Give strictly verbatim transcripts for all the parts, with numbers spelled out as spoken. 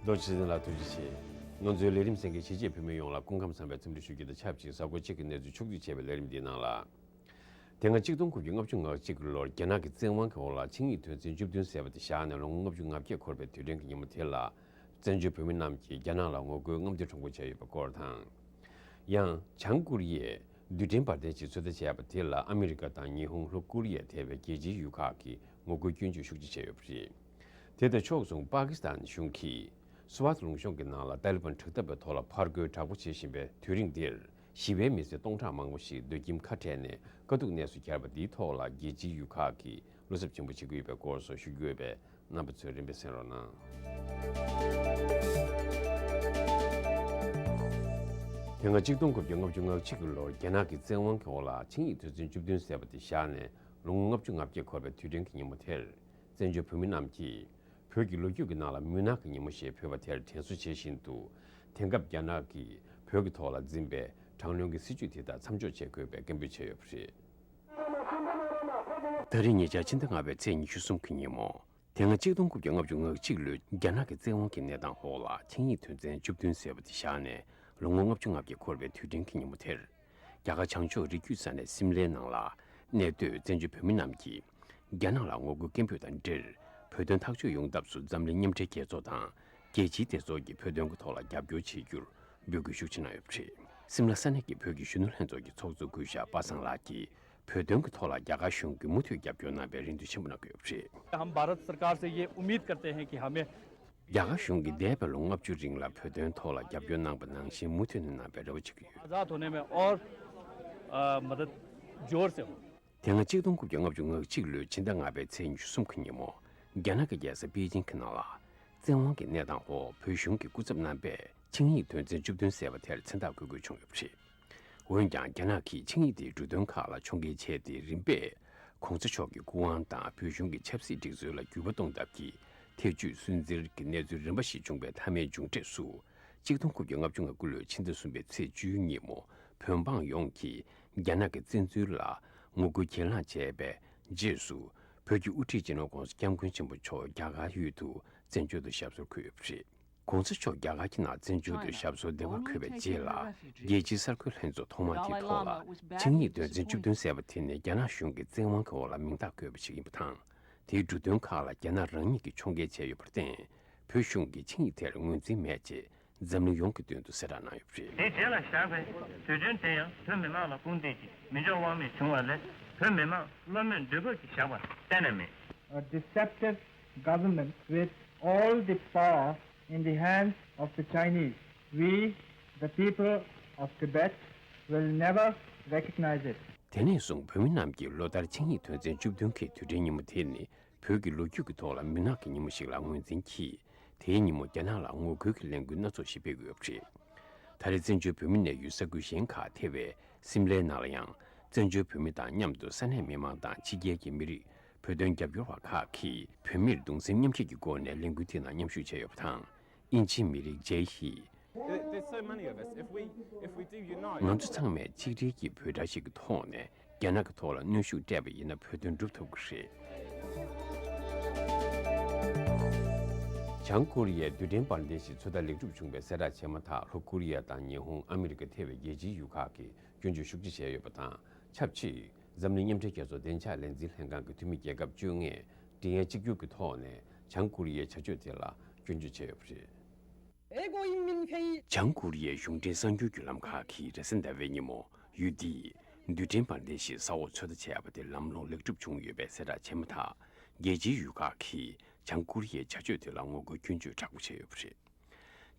ལོ་ཆི་ཟིན་ལ་ཐུགས་རྗེ་ཆེ། ང་ཚོའི་ལས་རིམ་གསན་མཁན་གཞིས་བྱེས་བོད་མི་ཡོངས་ལ་སྐུ་ཁམས་བཟང་བའི་འཚམས་འདྲི་ཞུ་རྒྱུ་དང་ཆབས་ཅིག་གཟའ་འཁོར་གཅིག་གི་གནས་ཚུལ་ཕྱོགས་བསྡུས་བྱས་པའི་ལས་རིམ་འདིའི་ནང་ལ། དེ་སྔ་གཅིག་སྟོང་དགུ་བརྒྱ་ལྔ་བཅུ་ང་གཅིག་ལོར་རྒྱ་ནག་གི་བཙན་དབང་གི་འོག་ལ་ཆིངས་ཡིག་དོན་ཚན་བཅུ་བདུན་ཟེར་བ་དེ་བཞག་ནས་ལོ་ངོ་ལྔ་བཅུ་ང་བརྒྱད་འཁོར་བའི་དུས་དྲན་གྱི་ཉིན་མོ་དེ་ལ། བཙན་བྱོལ་བོད་མི་རྣམས་ཀྱིས་རྒྱ་ནག་ལ་ངོ་རྒོལ་རྔམ་སྟོན་ཁྲོམ་སྐོར་བྱས་ཡོད་པའི་སྐོར་དང་། ཡང་། བྱང་ཀོ་རི་ཡས་རྡུལ་ཕྲན་འབར་མདེལ་ཞིག་ཚོད་ལྟ་བྱས་པ་དེ་ལ་ཨ་མི་རི་ཀ་དང་ཉི་ཧོང་། ལྷོ་ཀོ་རི་ཡ་ཐེ་བའི་རྒྱལ་སྤྱིའི་ཡུལ་ཁག་གིས་ངོ་རྒོལ་སྐྱོན་བརྗོད་ཤུགས་ཆེ་བྱས་ཡོད་པ་རེད། དེ་དང་ཕྱོགས་མཚུངས་པ་ཀི་སི་ཐན་གཞུང་གིས་སུ་ཝཱཏ་ལུང་གཤོང་གི་ནང་ལ་ཏཱ་ལི་བན་དྲག་འཐབ་པའི་ཐོག་ལ་ཕར་རྒོལ་དྲག་པོ་བྱེད་བཞིན་པའི་དུས་རིང་འདིར་ཞི་བའི་མི་སེར་སྟོང་ཕྲག་མང་པོ་ཞིག་སྡོད་ཁྱིམ་ཁ་བྲལ་ནས་དཀའ་སྡུག་གནས་སུ་གྱར་བ་འདིའི་ཐོག་ལ་རྒྱལ་སྤྱིའི་ཡུལ་ཁག་གིས་བློ་འཚབ་ཆེན་པོ་བྱེད་ཀྱི་ཡོད་པའི་སྐོར་སོགས་ཞུ་རྒྱུ་ཡོད་པས། རྣམ་པ་ཚོས་རིམ་པས་གསན་རོགས་གནང་། དེ་སྔ་གཅིག་སྟོང་དགུ་བརྒྱ་ལྔ་བཅུ་ང་གཅིག་ལོར་རྒྱ་ནག་གི་བཙན་དབང་གི་འོག་ལ་ཆིངས་ཡིག་དོན་ཚན་བཅུ་བདུན་ཟེར་བ་དེ་བཞག་ནས་ལོ་ངོ་ལྔ་བཅུ་ང་བརྒྱད་འཁོར་བའི་དུས་དྲན་གྱི་ཉིན་མོ་དེར། བཙན་བྱོལ་བོད་མི་རྣམས་ཀྱིས་བོད་ཀྱི་ལོ་རྒྱུས་ཀྱི་ནང་ལ་མུན་ནག་གི་ཉིན་མོ་ཞེས་འབོད་པ་དེར་དྲན་གསོ་བྱེད་བཞིན་དུ། དེང་སྐབས་རྒྱ་ནག་གིས་བོད་ཀྱི་ཐོག་ལ་འཛིན་པའི་དྲག་གནོན་གྱི་སྲིད་བྱུས་དེ་དག་མཚམས་འཇོག་བྱེད་དགོས་པའི་སྐད་འབོད་བྱས་ཡོད་པ་རེད། ད་རེས་ཉེ་ཆར་ཕྱི་ཟླ་ལྔ་པའི་ཚེས་ཉི་ཤུ་གསུམ་གྱི་ཉིན་མོ། དེ་སྔ་གཅིག་སྟོང་དགུ་བརྒྱ་ལྔ་བཅུ་ང་གཅིག་ལོའི་རྒྱ་ནག་གི་བཙན་དབང་གི་གནས་སྟངས་འོག་ལ་ཆིངས་ཡིག་དོན་ཚན་བཅུ་བདུན་ཟེར་བ་དེ་བཞག་ནས་ལོ་ངོ་ལྔ་བཅུ་ང་བརྒྱད་འཁོར་བའི་དུས་དྲན་གྱི་ཉིན་མོ་དེར། རྒྱ་གར་བྱང་ཕྱོགས་རི་རྒྱུད་ས་གནས་སིམ་ལའི་ནང་ལ་གནས་སྡོད་བཙན་བྱོལ་བོད་མི་རྣམས་ཀྱིས་རྒྱ་ནག་ལ་ངོ་རྒོལ་སྐད་འབོད་དང་འབྲེལ་བོད་དོན་ཐག་གཅོད་ཡོང་ཐབས་སུ་འཛམ་གླིང་མཉམ་འབྲེལ་རྒྱལ་ཚོགས་དང་རྒྱལ་སྤྱིའི་སྡེ་ཚོགས་ཀྱིས་བོད་དོན་གྱི་ཐོག་ལ་རྒྱབ་སྐྱོར་བྱེད་རྒྱུར་འབོད་སྐུལ་ཤུགས་ཆེ་གནང་ཡོད་པ་རེད། སིམ་ལ་ས་གནས་ཀྱི་བོད་ཀྱི་གཞོན་ནུ་ལྷན་ཚོགས་ཀྱི་ཚོགས་གཙོ་སྐུ་ཞབས་པ་སངས་ལགས་ཀྱིས། བོད་དོན་གྱི་ཐོག་ལ་རྒྱ་གར་གཞུང་གིས་མུ་མཐུད་རྒྱབ་སྐྱོར་གནང་བའི་རེ་འདུན་ཆེན་པོ་གནང་གི་ཡོད་པ་རེད། हम भारत सरकार से ये उम्मीद करते हैं कि हमें རྒྱ་གར་གཞུང་གིས་འདས་པའི་ལོ་ལྔ་བཅུ་རིང་ལ་བོད་དོན་ཐོག་ལ་རྒྱབ་སྐྱོར་གནང་པ་ནང་བཞིན་མུ་མཐུད་ནས་གནང་བའི་རེ་བ་བྱེད་ཀྱི་ཡོད། आज़ाद होने में और अ, मदद जोर से हो। དེ་སྔ་གཅིག་སྟོང་དགུ་བརྒྱ་ལྔ་བཅུ་ང་གཅིག་ལོའི་ཕྱི་ཟླ་ལྔ་པའི་ཚེས་ཉི་ཤུ་གསུམ་གྱི་ཉིན་མོ། རྒྱ་ནག་གི་རྒྱལ་ས་པེ་ཅིང་གི་ནང་ལ། བཙན་དབང་གི་གནས་སྟངས་འོག་བོད་གཞུང་གི་སྐུ་ཚབ་རྣམ་པས་ཆིངས་ཡིག་དོན་ཚན་བཅུ་བདུན་ཟེར་བ་དེར་མཚན་རྟགས་འཁོད་དགོས་བྱུང་ཡོད་པ་རེད། འོན་ཀྱང་རྒྱ་ནག་གིས་ཆིངས་ཡིག་དེའི་འབྲུ་དོན་ཁག་ལ་ཕྱོགས་འགལ་བྱས་ཏེ་རིམ་པས་གོང་ས་མཆོག་གི་སྐུ་དབང་དང་བོད་གཞུང་གི་ཆབ་སྲིད་སྒྲིག་སྲོལ་ལ་འགྱུར་བ་གཏོང་ཐབས་ཀྱི་ཐེ་བྱུས་སུན་གཙེར་གྱི་གནས་ཚུལ་རིམ་པ་ཞིག་བྱུང་བའི་མཐའ་མའི་མཇུག་འབྲས་སུ། གཅིག་སྟོང་དགུ་བརྒྱ་ལྔ་བཅུ་ང་དགུ་ལོའི་ཕྱི་ཟླ་གསུམ་པའི་ཚེས་བཅུའི་ཉིན་མོ་བོད་འབངས་ཡོངས་ཀྱིས་རྒྱ་ནག་གི་བཙན་འཛུལ་ལ་ངོ་རྒོལ་གྱེན་ལངས་བྱས་པའི་རྗེས་སུ། བོད་ཀྱི་དབུ་ཁྲིད་སྤྱི་ནོར་༧གོང་ས་༧སྐྱབས་མགོན་ཆེན་པོ་མཆོག་རྒྱ་གར་ཡུལ་དུ་བཙན་བྱོལ་དུ་ཞབས་སོར་འཁོད་ཡོད་པ་རེད། ༧གོང་ས་མཆོག་རྒྱ་གར་གྱི་ནང་བཙན་བྱོལ་དུ་ཞབས་སོར་བདེ་བར་འཁོད་པའི་རྗེས་ལ། རྒྱལ་སྤྱིའི་གསར་འགོད་ལྷན་ཚོགས་ཐོག་མ་དེའི་ཐོག་ལ་ཆིངས་ཡིག་དོན་ཚན་བཅུ་བདུན་ཟེར་བ་དེ་ནི་རྒྱ་ནག་གཞུང་གི་བཙན་དབང་གི་འོག་ལ་མིང་རྟགས་བཀོད་པ་ཞིག་ཡིན་པ་དང་། དེའི་འབྲུ་དོན་ཁག་ལ་རྒྱ་ནག་རང་ཉིད་ཀྱིས་ཕྱོགས་འགལ་བྱས་ཡོད་པར་བརྟེན། བོད་གཞུང་གིས་ཆིངས་ཡིག་དེར་ངོས་འཛིན་མེད་ཅེས་འཛམ་གླིང་ཡོངས་ཀྱི་མདུན་དུ་གསལ་བསྒྲགས་གནང་ཡོད་པ་རེད། དེའི་རྗེས་ལ་བཞག་པའི་དུས་སྟོན་དེ་ཡང་བོད་མི་མང་ལ་སྐུར་འདེབས་ཀྱིས་མི་འཇོག་དབང་མེད་བྱུང་བ་ལས་བོད་མི་མང་བློ་མོས་འདོད་པ་གིས་བཞག་པ་གཏན་ནས་མེད། A deceptive government with all the power in the hands of the Chinese, we, the people of Tibet, will never recognize it. དེ་ནས་བཟུང་བོད་མི་རྣམས་ཀྱིས་ལོ་ལྟར་ཆིངས་ཡིག་དོན་ཚན་བཅུ་བདུན་གྱི་དུས་དྲན་ཉིན་མོ་དེ་ནི། བོད་ཀྱི་ལོ་རྒྱུས་ཀྱི་ཐོག་ལ་མུན་ནག་གི་ཉིན་མོ་ཞིག་ལ་ངོས་འཛིན་གྱིས། དེའི་ཉིན་མོ་རྒྱ་ནག་ལ་ངོ་རྒོལ་གྱི་ལས་འགུལ་སྣ་ཚོགས་ཤིག་སྤེལ་དགོས་པ་རེད། ད་རེས་བཙན་བྱོལ་བོད་མི་གནས་ཡུལ་ས་ཁུལ་གཞན་ཁག་ཐེ་བའི་སིམ་ལའི་ནང་ལ་ཡང་། བཙན་བྱོལ་བོད་མི་དང་མཉམ་དུ་ས་གནས་མི་མང་དང་ཕྱི་རྒྱལ་གྱི་མི་རིགས་བོད་དོན་རྒྱབ་སྐྱོར་བ་ཁག་གིས་བོད་མིར་གདུང་སེམས་མཉམ་སྐྱེད་ཀྱི་སྒོ་ནས་ལས་འགུལ་དེའི་ནང་མཉམ་ཞུགས་བྱས་ཡོད་པ་དང་། དབྱིན་ཇིའི་མི་རིགས་ཇེ་ཧི། There- there's so many of us. If we if we do unite, ང་ཚོ་ཚང་མས་གཅིག་སྒྲིལ་གྱི་འབོད་སྒྲ་ཞིག་གི་ཐོག་ནས་རྒྱ་ནག་གི་ཐོག་ལ་གནོན་ཤུགས་སྤྲད་པ་ཡིན་ན་བོད་དོན་འགྲུབ་ཐུབ་ཀྱི་རེད། བྱང་ཀོ་རི་ཡས་རྡུལ་ཕྲན་འབར་མདེལ་ཞིག་ཚོད་ལྟ་ལེགས་གྲུབ་བྱུང་བའི་གསལ་བསྒྲགས་བྱས་མ་ཐག་ལྷོ་ཀོ་རི་ཡ་དང་ཉི་ཧོང་། ཨ་མི་རི་ཀ་ཐེ་བའི་རྒྱལ་སྤྱིའི་ཡུལ་ཁག་གིས་སྐྱོན་བརྗོད་ཤུགས་ཆེ་བྱས་ཡོད་པ་དང་། ཆབས་ཅིག་འཛམ་གླིང་མཉམ་འབྲེལ་རྒྱལ་ཚོགས་བདེ་འཇགས་ལས་འཛིན་ལྷན་ཁང་གི་འཐུས་མི་རྒྱལ་ཁབ་བཅོ་ལྔས་འབྲེལ་ཡོད་གཅིག་གྱུར་གྱི་ཐོག་ནས་བྱང་ཀོ་རི་ཡའི་བྱ་སྤྱོད་དེ་ལ་སྐྱོན་བརྗོད་བྱས་ཡོད་པ་རེད། བྱང་ཀོ་རི་ཡའི་གཞུང་འབྲེལ་གསར་འགྱུར་བརྒྱུད་ལམ་ཁག་གིས་རེས་གཟའ་ཟླ་བའི་ཉིན་མོ་ཡུལ་དེའི་རྡུལ་ཕྲན་འབར་མདེལ་ཞིག་ས་འོག་ཚོད་ལྟ་བྱས་པ་དེ་ལམ་ལྷོང་ལེགས་གྲུབ་བྱུང་ཡོད་པའི་གསལ་བསྒྲགས་བྱས་མ་ཐག་རྒྱལ་སྤྱིའི་ཡུལ་ཁག་གིས་བྱང་ཀོ་རི་ཡའི་བྱ་སྤྱོད་དེ་ལ་ངོ་རྒོལ་སྐྱོན་བརྗོད་དྲག་པོ་བྱས་ཡོད་པ་རེད།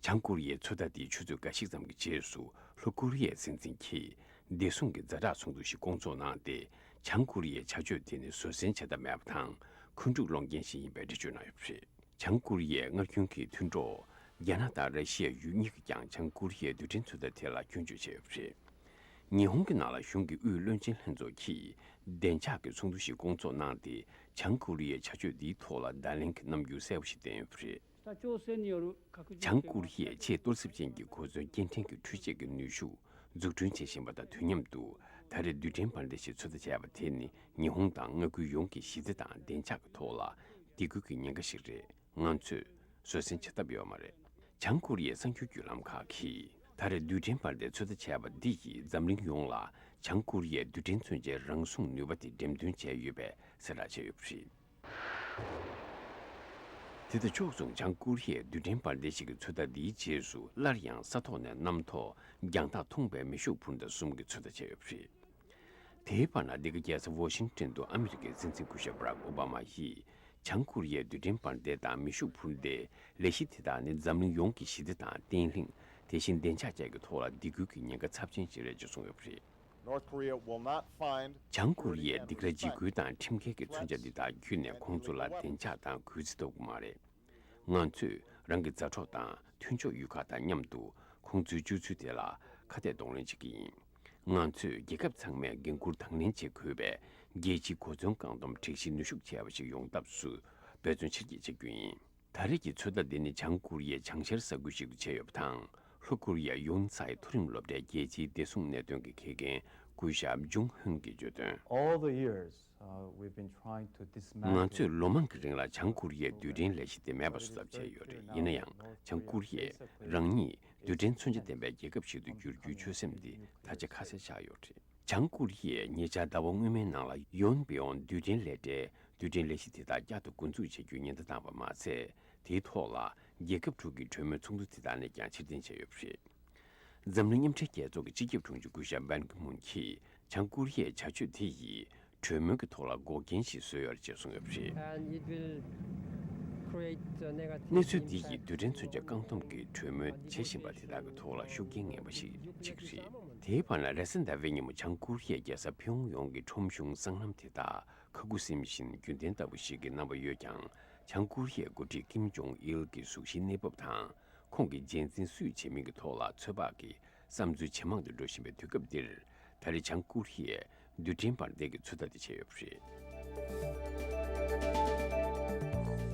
བྱང་ཀོ་རི་ཡའི་ཚོད་ལྟ་དེའི་ཆུ་ཚོད་འགའ་ཞིག་ཙམ་གྱི་རྗེས་སུ་ལྷོ་ཀོ་རི་ཡའི་སྲིད་འཛིན་གྱིས་བདེ་སྲུང་གི་ཛ་དྲག་ཚོགས་འདུ་ཞིག་བསྐོང་ཚོགས་གནང་སྟེ། བྱང་ཀོ་རི་ཡའི་བྱ་སྤྱོད་དེ་ནི་བཟོད་བསྲན་བྱ་ཐབས་མེད་པ་དང་འཁོན་འཁྲུག་སློང་རྐྱེན་ཞིག་ཡིན་པའི་འགྲེལ་བརྗོད་གནང་ཡོད་པ་རེད། བྱང་ཀོ་རི་ཡའི་སྔར་རྒྱུན་གྱི་མཐུན་གྲོགས་རྒྱ་ནག་དང་ར་ཤི་ཡ་ཡུལ་གཉིས་ཀྱིས་ཀྱང་བྱང་ཀོ་རི་ཡའི་རྡུལ་ཕྲན་ཚོད་ལྟ་དེ་ལ་སྐྱོན་བརྗོད་བྱས་ཡོད་པ་རེད། ཉི་ཧོང་གི་ནང་ལ་གཞུང་གི་དབུས་བློན་ཆེན་ལྷན་ཚོགས་ཀྱིས་བདེ་འཇགས་ཀྱི་ཚོགས་འདུ་ཞིག་བསྐོང་ཚོགས་གནང་སྟེ། བྱང་ཀོ་རི་ཡའི་བྱ་སྤྱོད་འདིའི་ཐོག་ལ་བརྡ་ལན་གྱི་རྣམ་འགྱུར་གསལ་པོ་ཞིག་བསྟན་ཡོད་པ་རེད། 北朝鮮による核実験によって བྱང་ཀོ་རི་ཡས་ཆེས་གཏོར་བཤིག་ཅན་གྱི་གོ་མཚོན་སྐྱེལ་འདྲེན་གྱི་འཕྲུལ་ཆས་ཀྱི་ནུས་ཤུགས་འཛུགས་སྐྲུན་བྱེད་བཞིན་པ་དང་དུས་མཉམ་དུ། ད་རེས་རྡུལ་ཕྲན་འབར་མདེལ་ཞིག་ཚོད་ལྟ་བྱས་པ་དེ་ནི་ཉི་ཧོང་དང་མངའ་ཁུལ་ཡོངས་ཀྱི་ཞི་བདེ་དང་བདེ་འཇགས་ཀྱི་ཐོག་ལ་སྡིགས་སྐུལ་གྱི་ཉེན་ཁ་ཞིག་རེད། ང་ཚོས་བཟོད་བསྲན་བྱེད་ཐབས་ཡོད་མ་རེད། བྱང་ཀོ་རི་ཡའི་གསར་འགྱུར་བརྒྱུད་ལམ་ཁག་གིས་ད་རེས་རྡུལ་ཕྲན་འབར་མདེལ་ཚོད་ལྟ་བྱས་པ་འདི་ཡིས་འཛམ་གླིང་ཡོངས་ལ་བྱང་ཀོ་རི་ཡའི་རྡུལ་ཕྲན་མཚོན་ཆའི་རང་སྲུང་ནུས་པ་དེ་འགྲེམས་སྟོན་བྱས་ཡོད་པའི་གསལ་བསྒྲགས་བྱས་ཡོད་པ་རེད། དེ་དང་ཕྱོགས་མཚུངས། བྱང་ཀོ་རི་ཡའི་རྡུལ་ཕྲན་འབར་མདེལ་ཞིག་གི་ཚོད་ལྟ་འདིའི་རྗེས་སུ་སླར་ཡང་ས་ཐོག་ནས་གནམ་ཐོག་རྒྱང་ཐག་ཐུང་བའི་མེ་ཤུགས་འཕུར་མདའ་གསུམ་གྱི་ཚོད་ལྟ་བྱས་ཡོད་པ་རེད། དེའི་བར་ན། འདི་ག་རྒྱལ་ས་ཝོ་ཤིང་ཏོན་དུ་ཨ་མི་རི་ཀའི་སྲིད་འཛིན་སྐུ་ཞབས་བྷ་རག་ཨོ་བྷ་མ་ཡིས་བྱང་ཀོ་རི་ཡའི་རྡུལ་ཕྲན་འབར་མདེལ་དང་མེ་ཤུགས་འཕུར་མདེལ་ལས་གཞི་དེ་དག་ནི་འཛམ་གླིང་ཡོངས་ཀྱི་ཞི་བདེ་དང་བརྟན་ལྷིང་། དེ་བཞིན་བདེ་འཇགས་བཅས་ཀྱི་ཐོག་ལ་སྡིགས་སྐུལ་གྱི་ཉེན་ཁ་ཚབས་ཆེན་ཞིག་རེད་ཅེས་གསུངས་ཡོད་པ་རེད། North Korea will not find བྱང་ཀོ་རི་ཡས་སྡིགས་ར་འཇིགས་སྐུལ་དང་ཁྲིམས་འགལ་གྱི་མཚོན་ཆ་འདི་དག་བརྒྱུད་ནས་ཁོང་ཚོ་ལ་བདེ་འཇགས་དང་གུས་བརྩི་ཐོབ་ཀྱི་མ་རེད། ང་ཚོས་རང་གི་མཛའ་གྲོགས་དང་མཐུན་ཕྱོགས་ཡུལ་ཁག་དང་མཉམ་དུ་ཁོང་ཚོའི་སྤྱོད་ཚུལ་དེ་ལ་ཁ་གཏད་གདོང་ལེན་བྱེད་ཀྱི་ཡིན། ང་ཚོས་རྒྱལ་ཁབ་ཚང་མས་འགན་འཁུར་དང་ལེན་བྱེད་དགོས་པའི་རྒྱལ་སྤྱིའི་གོ་མཚོན་བཀག་སྡོམ་སྒྲིག་གཞི་ནུས་ཤུགས་ཆེ་བ་ཞིག་ཡོང་ཐབས་སུ་འབད་བརྩོན་ཆེར་སྐྱེད་བྱ་རྒྱུ་ཡིན། ད་རེས་ཀྱི་ཚོད་ལྟ་འདི་ནི་བྱང་ཀོ་རི་ཡའི་བྱང་ཤར་ས་ཁུལ་ཞིག་ཏུ་བྱས་ཡོད་པ་དང་། ལྷོ་ཀོ་རི་ཡ་ཡོན་སའི་མཐོ་རིམ་སློབ་གྲྭའི་རྒྱལ་སྤྱིའི་བདེ་སྲུང་གནད་དོན་གྱི་མཁས་མཁན་སྐུ་ཞབས་ཇུང་ཧུན་གྱིས་བརྗོད་དོན། All the years, uh, we've been trying to dismantle ང་ཚོས་ལོ་མང་གི་རིང་ལ་བྱང་ཀོ་རི་ཡའི་རྡུལ་ཕྲན་ལས་གཞི་དེ་མེད་པ་བཟོ་ཐབས་བྱས་ཡོད་རེད། ཡིན་ན་ཡང་། བྱང་ཀོ་རི་ཡས་རང་ཉིད་རྡུལ་ཕྲན་མཚོན་ཆ་ལྡན་པའི་རྒྱལ་ཁབ་ཞིག་ཏུ་འགྱུར་རྒྱུའི་ཆོད་སེམས་འདི་ད་ཆ་ཁ་གསལ་ཆགས་ཡོད་རེད། བྱང་ཀོ་རི་ཡས་ཉེ་ཆར་ཟླ་བ་སྔོན་མའི་ནང་ལ་ཡོན་པེ་ཡོང་རྡུལ་ཕྲན་ལས་གྲྭའི་རྡུལ་ཕྲན་ལས་གཞི་དེ་དག་བསྐྱར་དུ་འགོ་འཛུགས་བྱེད་རྒྱུའི་ཉེན་བརྡ་བཏང་བ་མ་ཟད། དེའི་ཐོག་ལ་རྒྱལ་ཁབ་དྲུག་གི་གྲོས་མོལ་ཚོགས་འདུ་དེ་དག་ནས་ཀྱང་ཕྱིར་འཐེན་བྱས་ཡོད་པ་རེད། འཛམ་གླིང་མཉམ་འབྲེལ་རྒྱལ་ཚོགས་ཀྱི་སྤྱི་ཁྱབ་དྲུང་ཆེ་སྐུ་ཞབས་བན་ཀི་མུན་གྱིས་བྱང་ཀོ་རི་ཡའི་བྱ་སྤྱོད་དེ་ཡིས་གྲོས་མོལ་གྱི་ཐོག་ལ་འགོག་རྐྱེན་ཞིག་བཟོས་ཡོད་རེད་ཅེས་གསུངས་ཡོད་པ་རེད། And it will create a negative གནས་ཚུལ་འདི་ཡིས་རྡུལ་ཕྲན་མཚོན་ཆ་བཀག་སྡོམ་གྱི་གྲོས་མོལ་བྱེད་བཞིན་པ་དེ་དག་གི་ཐོག་ལ་ཤུགས་རྐྱེན་ངན་པ་ཞིག་བྱེད་ཀྱི་རེད། དེའི་བར་ན། རེས་གཟའ་ཟླ་བའི་ཉིན་མོ་བྱང་ཀོ་རི་ཡའི་རྒྱལ་ས་ཕིའུ་ཡོང་གི་ཁྲོམ་གཞུང་སྲང་ལམ་དེ་དག་ཁ་ཁུ་སིམ་བཞིན་རྒྱུན་ལྡན་ལྟ་བུ་ཞིག་གི་རྣམ་པ་ཡོད་ཀྱང་། བྱང་ཀོ་རི་ཡའི་འགོ་ཁྲིད་ཀིམ་ཇོང་ཨིལ་གྱི་གཟུགས་གཞིའི་གནས་བབ་དང་། ཁོང་གི་རྗེས་འཛིན་སུས་བྱེད་མིན་གྱི་ཐོག་ལ་ཚོད་དཔག་གི་བསམ་ཚུལ་ཇེ་མང་དུ་འགྲོ་བཞིན་པའི་དུས་སྐབས་འདིར། ད་རེས་བྱང་ཀོ་རི་ཡས་རྡུལ་ཕྲན་འབར་མདེལ་གྱི་ཚོད་ལྟ་དེ་བྱས་ཡོད་པ་རེད།